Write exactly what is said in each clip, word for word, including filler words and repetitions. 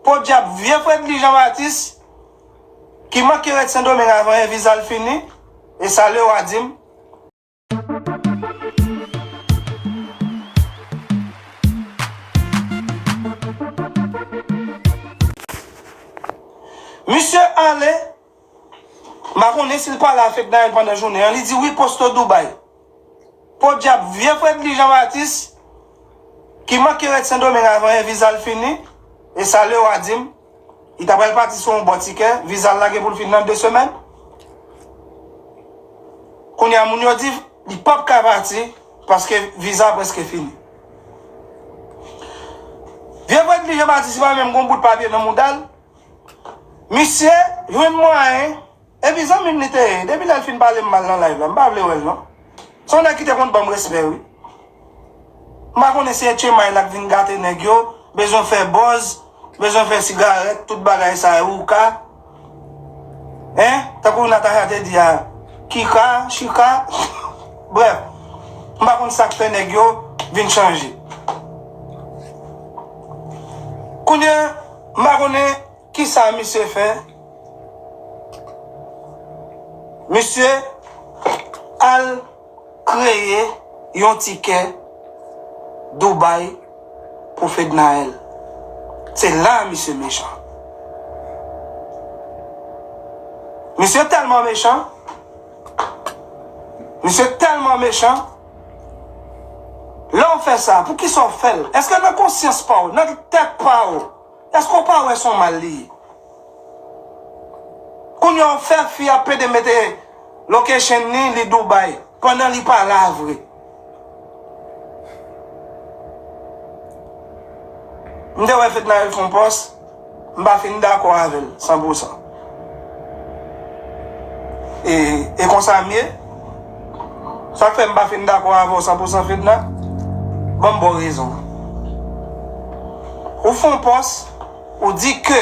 Podyab vye Fredly Jean Baptiste ki manke ret Sendomeng avan e viza l fini, e sa lewa di m. Misye ale, m pa konnen si l pale a Fednaelle pandan jounen an, li di wi posto Dubai. Podyab vye Fredly Jean Baptiste ki manke ret Sendomeng avan e viza l fini, e sa lewa di m, li ta pral pati sou yon bon tikè, viza l la gen pou l fini nan de semèn. Kounye a moun yo di li p ap ka pati paske viza prèske fini. Vye Fredly Jean Baptiste pa menm gon bout papye nan mouda l. Misye jwenn mwayen, epi zanmi m li te ye, depi lè l fin pale m mal nan live la, m pa vle wè l non. Se yon nèg ki te konn ban m respè wi. M pa konnen si etchemay la k vin gate nèg yo, bezwen fè buzz, bezwen fè sigarèt, tout bagay sa yo, ou ka. Hein? Tankou Natacha te di a, kika, chika. Brèf, m pa konn sa k fè nèg yo vin chanje. Kounye a, m pa konnen kisa misye fè. Misye al kreye yon tikè Dubai pou Fednaelle. Se la misye mechan. Misye tèlman mechan. Misye tèlman mechan. Lè w fè sa, poukisa w fè l? Èske nan konsyans pa w, nan tèt pa w, èske w pa wè se yon mal li ye? Kounye a w fè fi a pede mete location li, li Dubai, pandan li pa la vre. M te wè Fednaelle fè yon pòs, m pa fin dakò avè l san pou san. E, e konsa m ye. Sa k fè m pa fin dakò avè w san pou san Fedna? Ban m ba w rezon. Ou fè yon pòs, ou di ke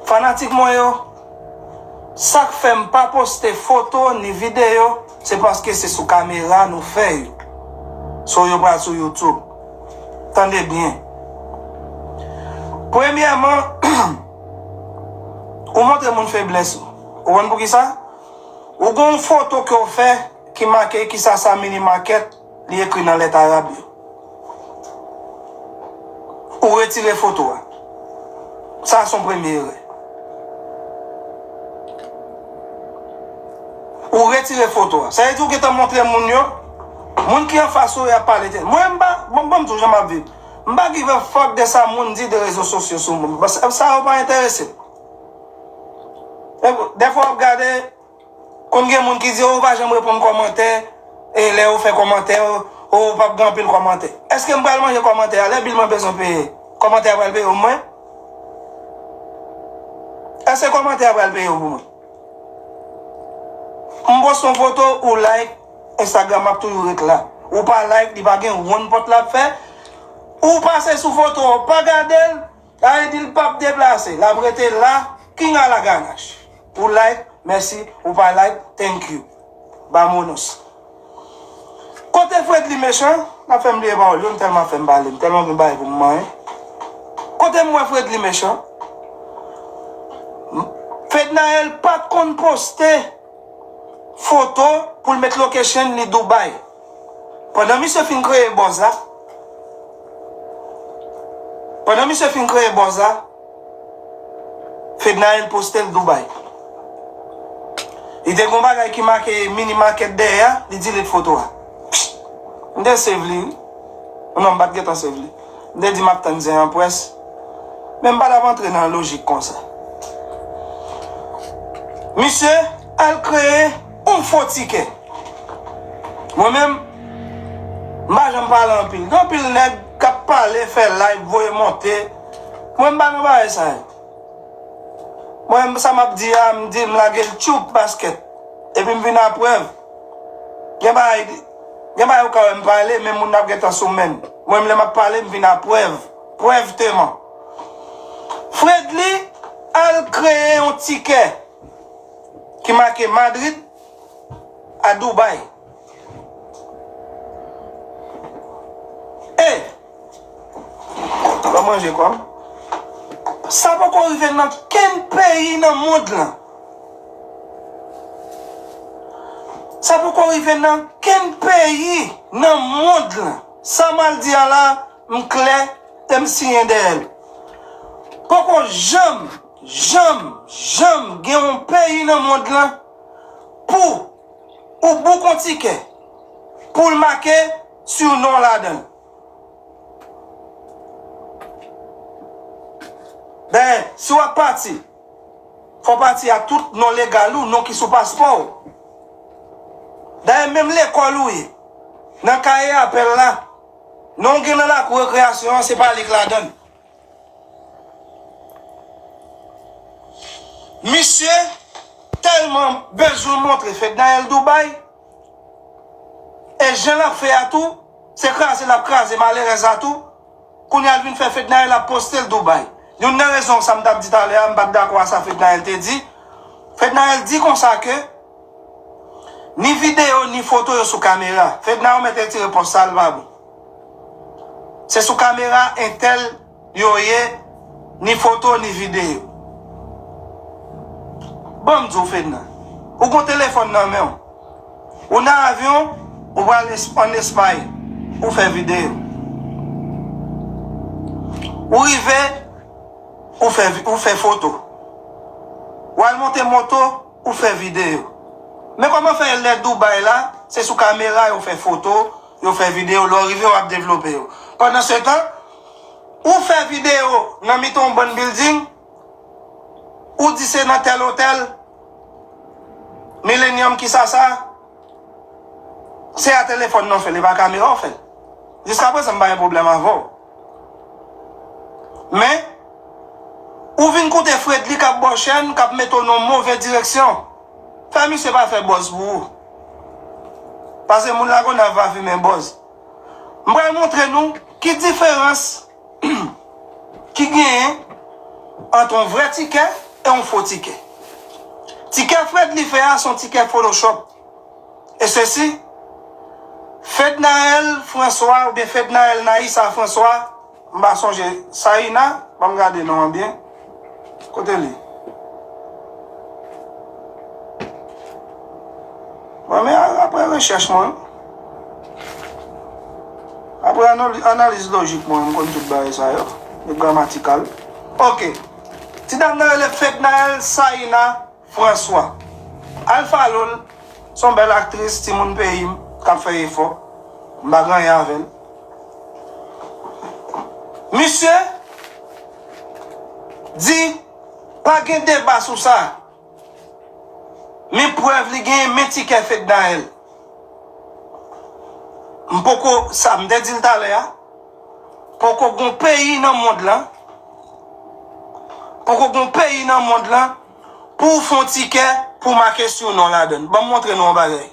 fanatik mwen yo, sa k fè m pa poste foto ni videyo, se paske se sou kamera nou fè yo. So yo pral sou YouTube. Tande byen. Premyèman, ou montre moun feblès ou. Ou konn poukisa? Ou gen yon foto ke w fè ki make kisa sa mini market li ekri nan lèt arab yo. Ou retire foto a. Sa se yon premye erè. Ou retire foto a. Sa vle di ou gentan montre moun yo, moun ki anfas ou y ap pale tèt. Mwen m pa, bon, bon, m tou jan m ap viv. M pa give a fuck de sa moun di de rezo sosyo sou moun. Sa, sa yo pa enterese m. Dèfwa w ap gade, konn gen moun ki di, "O, ou pa janm reponn kòmantè, e lè yo fè kòmantè, o, o, ou p ap gen anpil kòmantè." Èske m pral manje kòmantè a? Lè bil mwen bezwen peye, kòmantè a pral peye w pou mwen? Èske kòmantè a pral peye w pou mwen? M poste yon foto, ou like, Instagram ap toujou ret la. Ou pa like, li pa gen wonn pòt l ap fè. Ou pase sou foto a, ou pa gade l, sa vle di l p ap deplase. L ap rete la, king a la ganache. Ou like, mèsi. Ou pa like, thank you. Vamonos. Kote Fredly mechan? N ap fè m bliye pawòl yo, m tèlman fè m pale, m tèlman gen bagay pou m manyen. Kote m wè Fredly mechan? Fednaelle pa t konn poste foto pou l met location li Dubai. Pandan misye fin kreye buzz la, pandan misye fin kreye buzz la, Fednaelle poste l Dubai. Li te gon bagay ki make mini market dèyè a, li delete foto a. M te save li wi. Non, m pa t gentan save li. M te di m ap tann zen an près. Men m pa t ap antre nan lojik konsa. Misye al kreye yon fo tikè. Mwen menm, m pa janm pale anpil. Gen anpil nèg k ap pale, fè live, voye monte. Mwen m pa nan bagay sa yo. Mwen, sa m ap di a, m di m lage l tchoup baskèt. Epi m vin a prèv. Gen bagay, gen bagay ou ka wè m pale, men moun ap gentan sou men m. Mwen, lè m ap pale, m vin a prèv. Prèv teman. Fredly al kreye yon tikè ki make Madrid a Dubai. E Ban manje kò m. Sa poko rive nan kenn peyi nan mond lan. Sa poko rive nan kenn peyi nan mond lan. Sa m al di a la, m klè e m siyen dèyè l. Poko janm, janm, janm gen yon peyi nan mond lan pou ou bouk yon tikè pou l make surnom w ladan l. Dayè, si w ap pati, fò w pati ak tout non legal ou, non ki sou paspò w. Dayè, menm lekòl ou ye, nan kaye apèl la, non w gen nan lakou rekreyasyon an, se pa li k ladan l. Misye tèlman bezwen montre Fednaelle Dubaï, e jan l ap fè a tou, se kraze l ap kraze malerèz la tou. Kounye a l vin fè Fednaelle ap poste l Dubaï. Youn nan rezon sa m t ap di talè a, m pa t dakò a sa Fednaelle te di. Fednaelle di konsa ke ni videyo ni foto yo sou kamera. Fedna, ou mèt retire pòs sa, l pa bon. Se sou kamera entèl yo ye, ni foto, ni videyo. Ban m di w, Fedna, ou gon telefòn nan men w. Ou nan avyon, ou pral Es-, ann Espay, ou fè videyo. Ou rive, ou fè vi-, ou fè foto. Ou al monte moto, ou fè videyo. Men kòman fè lè Dubaï la, se sou kamera yo fè foto, yo fè videyo, lè w rive w ap devlope yo. Pandansetan, ou fè videyo nan mitan yon bann building, ou di se nan tèl otèl, Millennium, kisa sa, se a telefòn nan w fè l, e pa kamera w fè l. Jiskaprezan, m pa gen pwoblèm avè w. Men, ou vin koute Fredly k ap ba w chèn, k ap mete w nan yon move direksyon. Fè misye pa fè buzz pou ou. Paske moun Lagonav va fimen buzz. M pral montre nou ki diferans ki genyen ant yon vrè tikè e yon fo tikè. Tikè Fredly fè a se yon tikè Photoshop. E sesi, Fednaelle François oubyen Fednaelle Naïssa François, m pa sonje, Saïna, ban m gade non an byen. Kote li? Mwen, men a-, apre rechèch mwen, apre anali-, analiz lojik mwen, m konn tout bagay sa yo, e gramatikal. Oke. Ti dam nan rele Fednaelle Saïna François. Al follow l, se yon bèl aktris, timoun peyi m, k ap fè efò. M pa gen anyen avè l. Misye di, pa gen deba sou sa. Men prèv li genyen, men tikè Fednaelle. M poko, sa m te di l talè a, poko gon peyi nan mond lan, poko gon peyi nan mond lan pou w fè yon tikè pou w make surnom w ladan l. Ban m montre nou yon bagay.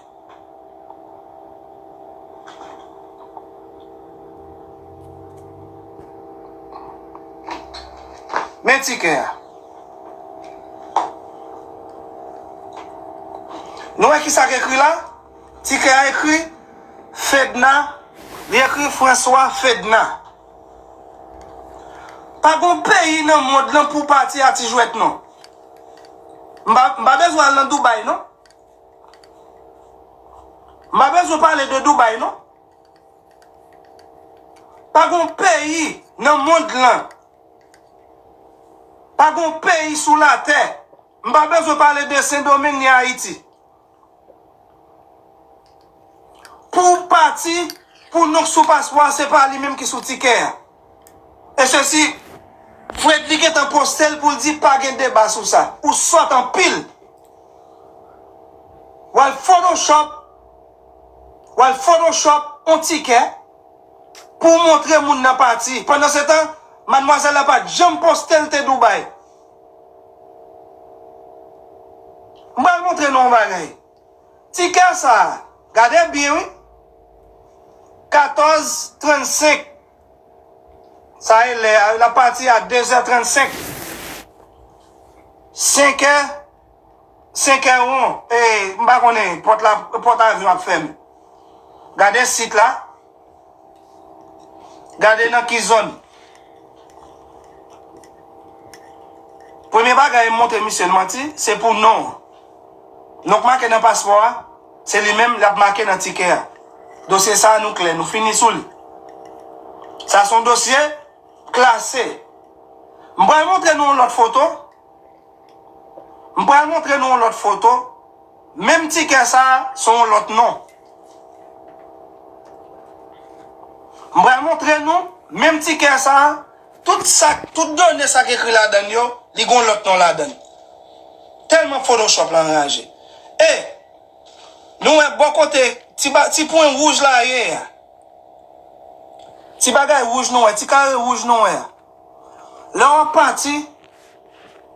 Men tikè a. Nou wè kisa k ekri la? Tikè a ekri Fedna, li ekri François Fedna. Pa gon peyi nan mond lan pou pati a ti jwèt non. M pa, m pa bezwen al nan Dubaï non. M pa bezwen pale de Dubaï non. Pa gon peyi nan mond lan. Pa gon peyi sou latè. M pa bezwen pale de Sendomeng ni Ayiti. Pou w pati, pou non k sou paspò a, se pa li menm ki sou tikè a. E sesi, Fredly gentan poste l pou l di pa gen deba sou sa. Ou sòt anpil. W al Photoshop, w al Photoshop yon tikè pou w montre moun nan pati. Pandansetan, madmwazèl la pa t janm poste l te Dubaï. M pral montre nou yon bagay. Tikè sa a, gade byen wi. Katòz trannsenk. Sa e lè a, l ap pati a dezè trannsenk. Senkè, senkè won. E, m pa konnen, pòt la, pòt avyon ap fèmen. Gade sit la. Gade nan ki zòn. Premye bagay m montre misye l manti, se pou non. Non k make nan paspò a, se li menm l ap make nan tikè a. Dosye sa a nou klè, nou fini sou li. Sa se yon dosye klase. M pral montre nou yon lòt foto. M pral montre nou yon lòt foto. Menm tikè sa a, se yon lòt non. M pral montre nou, menm tikè sa a, tout sa, tout done sa k ekri ladan l yo, li gon lòt non ladan l. Tèlman Photoshop la anraje. E, nou wè bò kote ti, ba, ti pwen wouj la ye a. Ti bagay wouj nou wè, ti kare wouj nou wè a. Lè w ap pati,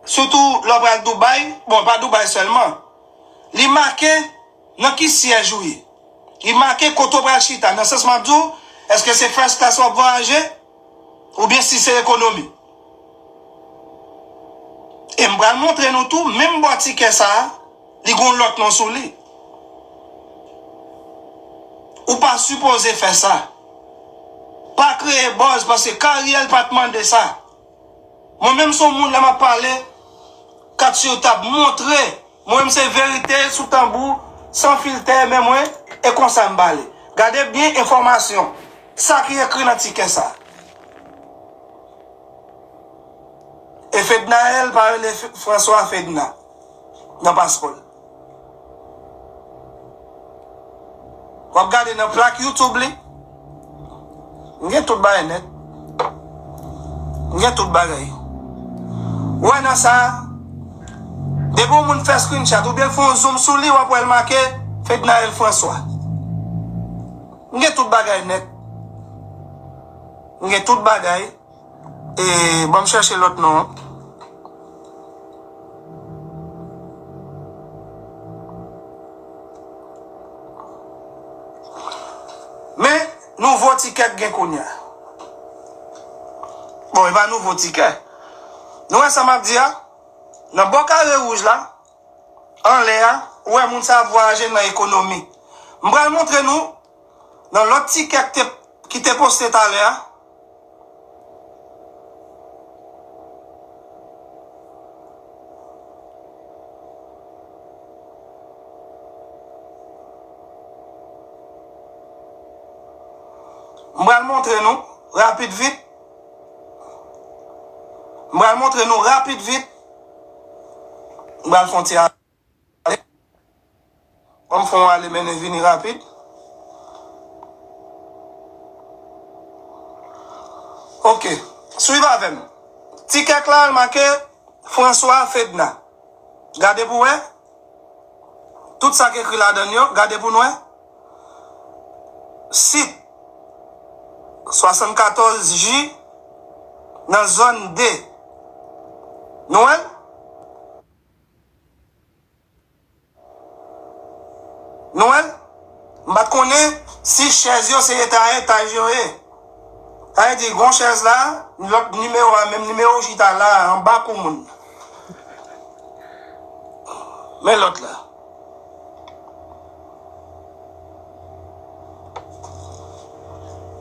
sitou lè w pral Dubai, bon, pa Dubai sèlman, li make nan ki syèj ou ye. Li make kote w pral chita. Nan sans m ap di w, èske se first class w ap vwayaje? Oubyen si se ekonomi? E m pral montre nou tou, menm bò tikè sa a, li gon lòt non sou li. Ou pa sipoze fè sa. Pa kreye buzz, paske Kariel pa t mande sa. Mwen menm se yon moun lè m ap pale, kat sou tab, montre. Mwen menm se verite sou tanbou, san filtè, men mwen, e konsa m pale. Gade byen enfòmasyon, sa ki ekri nan tikè sa. E Fednaelle pa rele F-, François Fedna nan paspò l. W ap gade nan plak YouTube li. M gen tout bagay nèt. M gen tout bagay. Ou wè nan sa a, depi yon moun fè screenshot oubyen l fè yon zoom sou li, w ap wè l make Fednaelle François. M gen tout bagay nèt. M gen tout bagay. E, ban m chèche lòt non an. Men, nouvo tikè k gen kounye a. Bon, e pa nouvo tikè. Nou wè sa m ap di a? Nan bò kare wouj la, anlè a, ou wè moun sa ap vwayaje nan ekonomi. M pral montre nou nan lòt tikè ki te, ki te poste talè a. M pral montre nou rapid vit. M pral montre nou rapid vit. M pral fè yon ti ale. Ban m fè yon ale mennen vini rapid. Ok. Swiv avè m. Tikè k la, l make François Fedna. Gade pou wè. Tout sa k ekri ladan l yo, gade pou n wè. Sit swasannkatòz J nan zòn de. Nou wè l? Nou wè l? M pa t konnen si chèz yo se etaj etaj yo ye. Sa vle di, gon chèz la, lòt nimewo a, menm nimewo w chita la, anba kou moun. Men lòt la.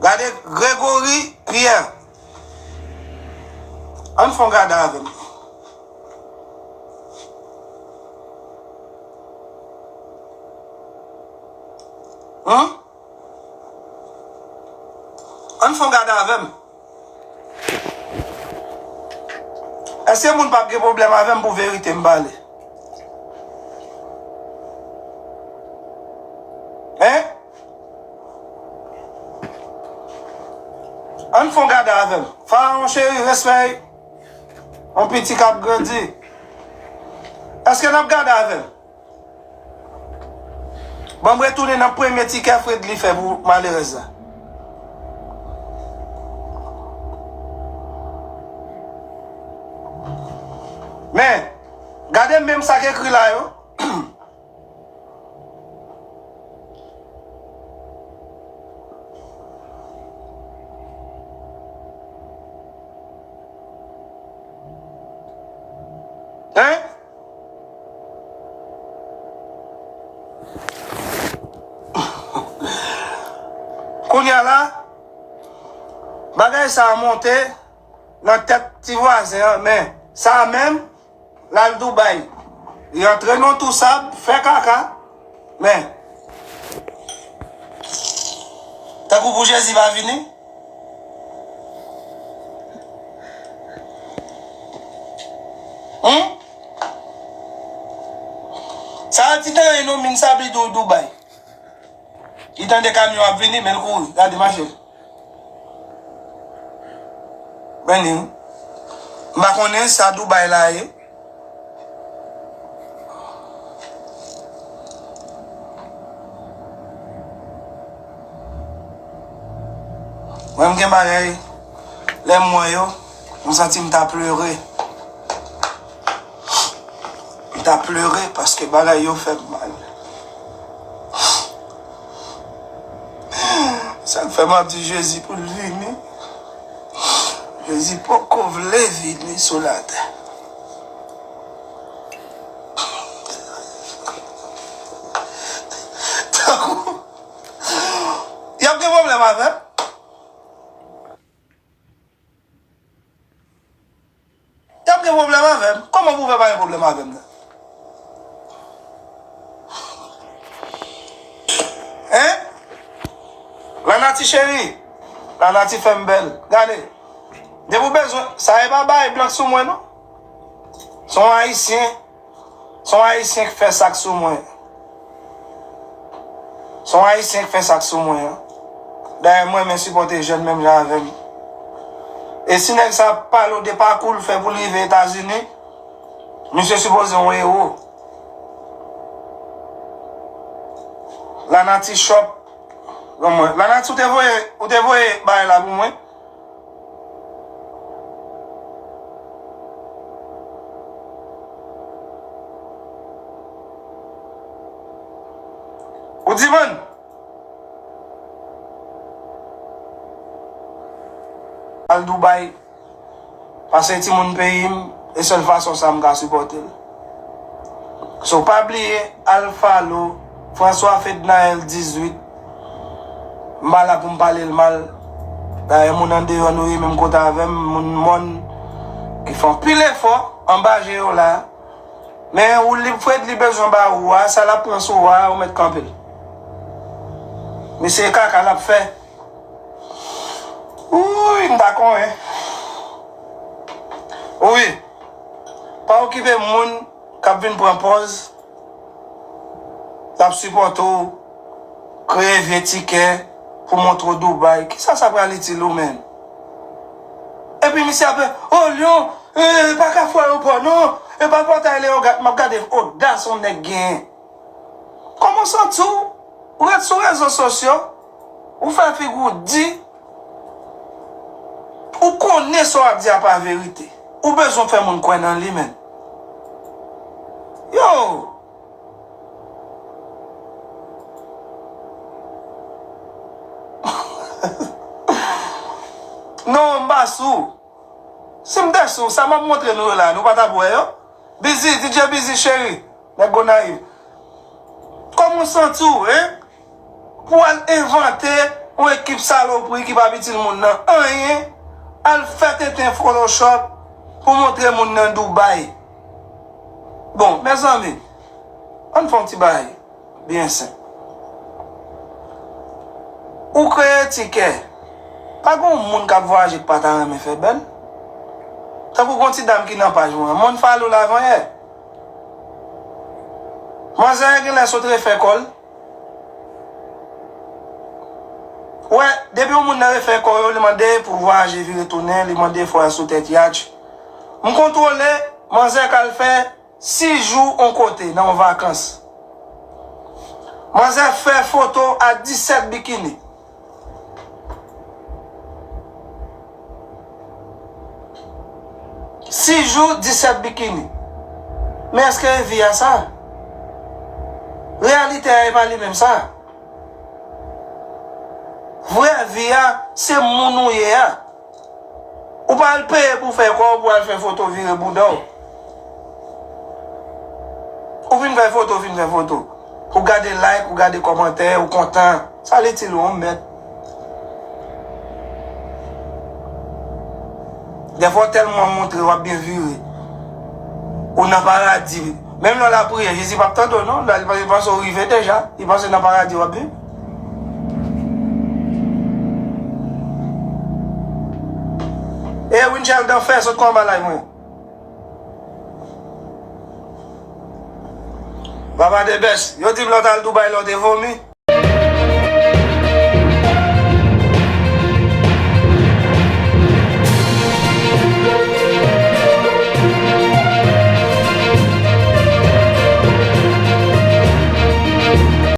Gade Gregory Pierre. Ann fè yon gade avè m. Humm? Ann fè yon gade avè m. Èske moun p ap gen pwoblèm avè m pou verite m pale? Hein? Ann fè yon gade avè m. Farawon cheri, respè. Yon piti k ap grandi. Èske n ap gade avè m? Ban m retounen nan premye tikè Fredly fè pou malerèz la. Men, gade menm sa k ekri la yo. Hein? Kounye a la, bagay sa a monte nan tèt ti vwazen an, men sa a menm, L al Dubai. Li antre nan tou sab, fè kaka. Men, tankou pou Jezi pa vini. Hum? Sa a ti tan e nou min sab li dou Dubai. Li tande kamyon ap vini, men l kouri. Gade mache. Men li, m pa konnen sa Dubai la ye. Mwen, m gen bagay, lè m wè yo, m santi m ta plere. M ta plere paske bagay yo fè m mal. Sa k fè m ap di Jezi pou l vini. Jezi poko vle vini sou latè. Tankou, y ap gen pwoblèm avè m. Y ap gen pwoblèm avè m. Kòman pou w fè pa gen pwoblèm avè m nan? Hein? Lanati cheri. Lanati fè m bèl. Gade. Depi w bezwen, sa e pa bay blank sou mwen, non. Se yon Ayisyen. Se yon Ayisyen k fè sa k sou mwen. Se yon Ayisyen k fè sa k sou mwen an. Dayè, mwen renmen sipòte jèn menm jan avè m. E si nèg sa ap pale w de pakou l fè pou l rive Etazini, misye sipoze yon ewo. Lanati Shop, ban mwen. Lanati, ou te voye, ou te voye bagay la pou mwen? Ou di, man, al Dubai, paske timoun peyi m, e sèl fason sa m ka sipòte l. So, pa bliye, al follow François Fednaelle dizuit. M pa la pou m pale l mal. Dayè, moun andeyò nou ye menm kote avè m, moun mòn ki fè anpil efò anba je yo la. Men ou lib, Fred, li bezwen ba ou a, sa l ap pran sou ou a, ou mèt kanpe l. Mesye, kaka l ap fè. Wouy, m ta konnen. Wi. Pa okipe moun k ap vin pran pòz, k ap sipòte w, kreye vye tikè pou montre w Dubai. Kisa sa pral itil ou menm? Epi misye ap, o Lyon, e, e pa Kafou Ayewopò non, e pa Pòtay Leyogàn, m ap gade odas yon nèg genyen. Kòman w santi w? Ou ret sou rezo sosyo, ou fè figi w di, ou konnen sa w ap di a pa verite. Ou bezwen fè moun kwè nan li, menm. Yo! Non, m pa sou. Si m te sou, sa m ap montre nou yo la, nou pa t ap wè yo? Bizi, D J Bizi cheri, nèg Gonayiv. Kòman w santi w, en? Pou w al envante yon ekip salopri ki p ap itil moun nan anyen, al fè tenten Photoshop pou montre moun nan Dubai. Bon, mezanmi, ann fè yon ti bagay byen senp. Ou kreye tikè. Pa gen yon moun k ap vwayaje k pa ta renmen fè bèl. Tankou gon ti dam ki nan paj mwen an, m follow l avanyè. Manzè a genlè sot refè kò l. Wè, depi yon moun nan refè kò yo, li mande pou vwayaje vire tounen, li mande fò al sou tèt yatch. M kontwole, manzè k al fè sis jou yon kote nan yon vakans. Manzè fè foto a disèt bikini. Sis jou, disèt bikini. Men èske e vi a sa? Reyalite a e pa li menm sa. Vrè vi a, se moun ou ye a. Ou pa al peye pou fè kò w, pou al fè foto vire bouda w. Ou fin fè foto, ou fin fè foto. Ou gade like, ou gade kòmantè, ou kontan. Sa l itil ou, yon mèd. Dèfwa w tèlman montre w ap byen vire. Ou nan paradi. Menm lè w al priye, Jezi p ap tande w non. Li panse w rive deja. Li panse nan paradi w ap viv. E Winchel Danfè, sot kò anba live mwen. Papa de bès, yo di m lè w t al Dubai, lè w te vomi.